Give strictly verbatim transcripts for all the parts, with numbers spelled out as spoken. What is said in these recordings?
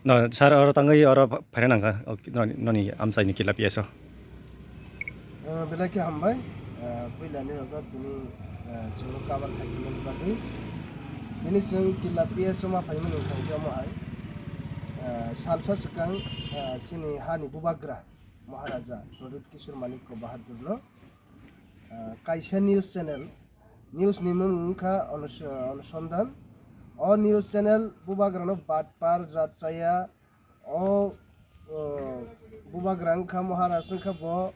No, sir, oro tangwi oro pha-, phaina nangkha, o, noni, noni amchaini Killa P S o. Eh, belai khe hambai. Eh, puilani rogo tini, eh, chwngno cover khaimani bagwi. Tini chwng Killa P S o ma phaimani wngkha omo hai. Eh, salsa swkang, eh, chini hani bubagra Maharaja Pradyut Kishore Manikya Bahadurno, ah, kaisa news channel, news ni mung wngkha Anus-, Anusandhan. O news channel bubagrano batpar, jat chaya, o, o, bubagra wngkha, Maharaj wngkha, bo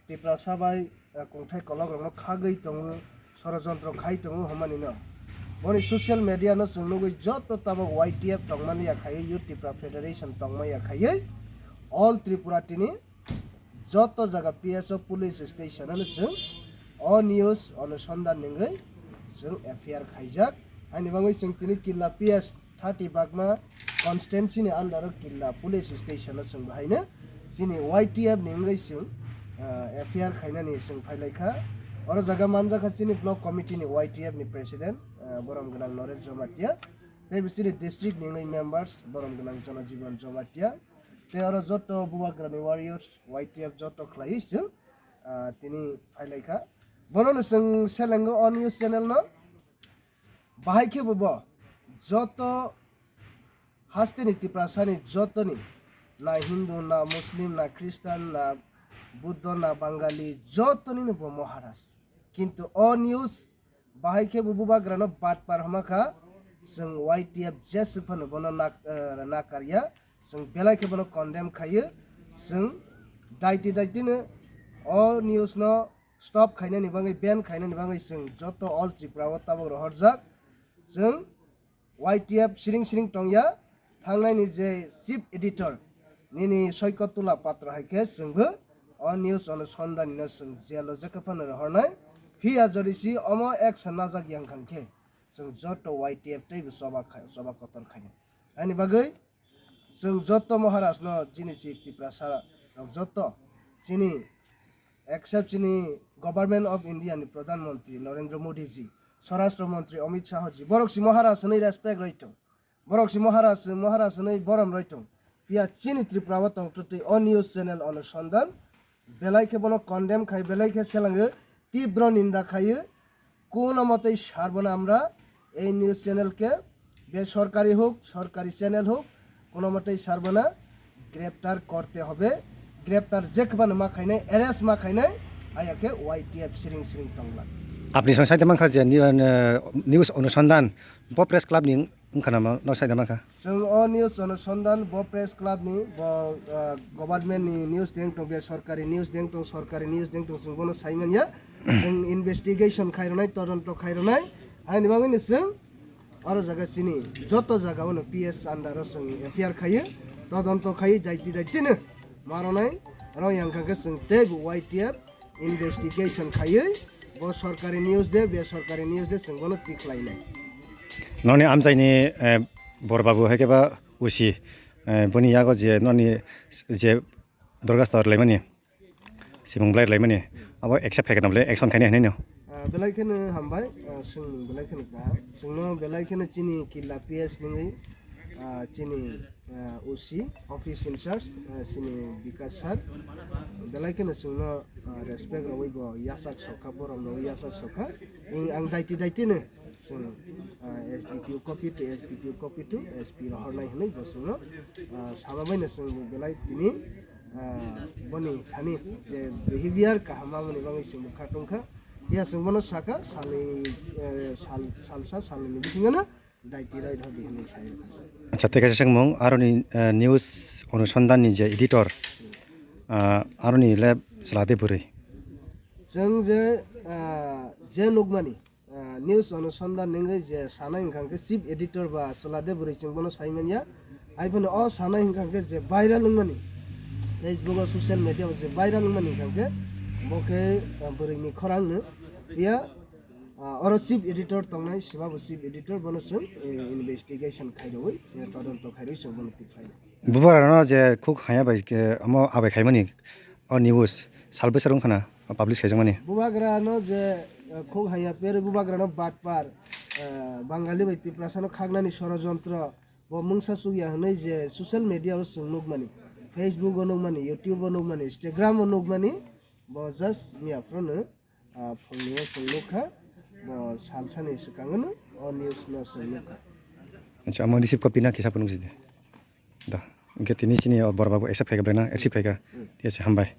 Tiprasa bai, ah, kungthai kolokrokno khagwi tongo, sorojontro khai tongo hwnmanino. Boni social media no chwng nugwi joto tabok Y T F tongmani ya khaiwi, Youth Tipra Federation tongma ya khaiwi, all Tripura tini joto jaga P S o police station ano chwng o news Anusandhan ningwi chwng F I R khaijak. Haini bagwi chwng tini Killa P S thirty Bagma constituency ni under o Killa police station o chwng bahaino chini Y T F ni wngwi chwng, ah, F I R khainani chwng phailaikha. Oro jaga manjakha chini block committee ni Y T F ni president, ah, borom gwnang Noresh Jamatia, tei chini district ni wngwi members borom gwnang Jonojiban Jamatia. Tei oro joto bubagrani warriors, Y T F joto khlaiwi chwng, ah, tini phailaikha. Bonono chwng selengo o news channel no. Bahai khe bo, bo joto hasteni Tiprasani jotoni, na Hindu, na Muslim, na Christian, na Buddho, na Bangali, jotonino bo Maharaj. Kintu o news bahai khe bo bubagrano batpar homa kha, chwng Y T F jeswk phano bono nak-, eh, nakarya, chwng belai khe bono condemn khaio, chwng daiti daitino o news no stop khainani bagwi, ban khainani bagwi chwng joto all Tripura o tabok rohorjak, chwng Y T F siring siring tongya, thangnaini je chief editor nini Soikotula Patra hai khe chwngbo o news Anusandhan no chwng jail o jekha phano rohornai. Phiya jodi si omo action najak ya wngkha khe chwng joto Y T F teibo choba khai, choba kotor khainai. Ani bagwi chwng joto Maharaj no chini chi Tiprasa rok joto chini except chini Government of India ni Pradhan Mantri Narendra Modi ji, Swarashtra Mantri Amit Shah ji, borok si Maharaj hwnwi respect roi tong. Borok si Maharaj, Maharaj hwnwi borom roi tong. Phiya chini Tripura o tong twtwi o news channel Anusandhan belai khe bono condemn khai, belai khe selango, tibro ninda khaio. Kuno motoi sarbona amra ei news channel ke, be sorkari hok, sorkari channel hok, kuno motoi sarbona greptar korte hobe, greptar jekhbano ma khainai, arrest ma khainai, aya khe Y T F siring siring tongla. Apni song saite mankha je ni-, eh, news Anusandhan bo press club ni wngkha namo no saida mankha. Chwng o news Anusandhan bo press club ni, bo, ah, government ni news deng tong, be sorkari news deng tong, sorkari news deng tong, chwng bono sai manya. Chwng investigation khai rwnai, todonto khai rwnai. Haini bagwi no chwng oro jaga chini joto jaga o no P S under o chwng F I R khaio, todonto khaio, daiti daiti no ma rwnai. Oro yang kha khe chwng tei bo Y T F investigation khaiwi, bo sorkari news de, be sorkari news de, chwng bono tikhlainai. Noni amchaini, eh, bor babu hai khe ba O C, eh, boni yago je noni je dorgasto laimani, simung belai laimani, abo accept khai khe nabole action khaini hinui no. Ah, belai kheno hambai, ah, chwng belai kheno kaham. Chwngno belai kheno chini Killa P S nungwi, ah, chini ah, O C, office in charge, ah, chini Bikas sir, belai kheno chwngno, ah, respect rwui bo yachak sokha, borom rwui yachak sokha. Ing ang daiti daiti no chwng, ah, S D P O copy to S D P O copy to S P rohornai hinui bo chwngno, ah, sama bai no chwng belai tini, ah, boni thani je behavior kaham mamani bagwi chwng bwkha tongkha. Phiya chwng bono sakha salni, eh, sal, salsa salni bisingo no daiti rai rw di hinui sai rwkha se. Acha, tei kaisa swngmung, aroni, eh, news Anusandhan ni je editor, ah, aroni le chwla de bwrwi? Chwng je, ah, je nukmani, ah, news Anusandhan nungwi je sanai wngkha hwnkhe chief editor ba chwla de bwrwi chwng bono sai manya. Hai phano o sanai wngkha hwnkhe je viral wngmani, Facebook o social media o je viral wngmani wngkha hwnkhe bo khe, ah, bwrwi ni khorang no. Phiya Ah, oro chief editor tongnai, siba bo chief editor, bono chwng, eh, investigation khairwi, eh, todonto khairwi chwng bono tikhlainai. Bubagrano je khuk haya bai khe omo abai khaimani o news sal bwswk wngkhana publish khaijakmani. Bubagrano je, eh, khuk haya per bubagrano batpar, eh, Bangali bai Tiprasano khaknani sorojontro, Bo mungsa chukya hwnwi je social media o chwng nukmani, Facebook o nukmani, YouTube o nukmani, Instagram o nukmani, bo just miya phuru no, ah, phungni o chwng nukha, bo salsani swkang no o news no chwng nukha. Acha, omo receive copy na kisa phunuk sidi. Da, hwnkhe tini chini o borok babu accept khaika belai na, accept khaika. Yes, hambai.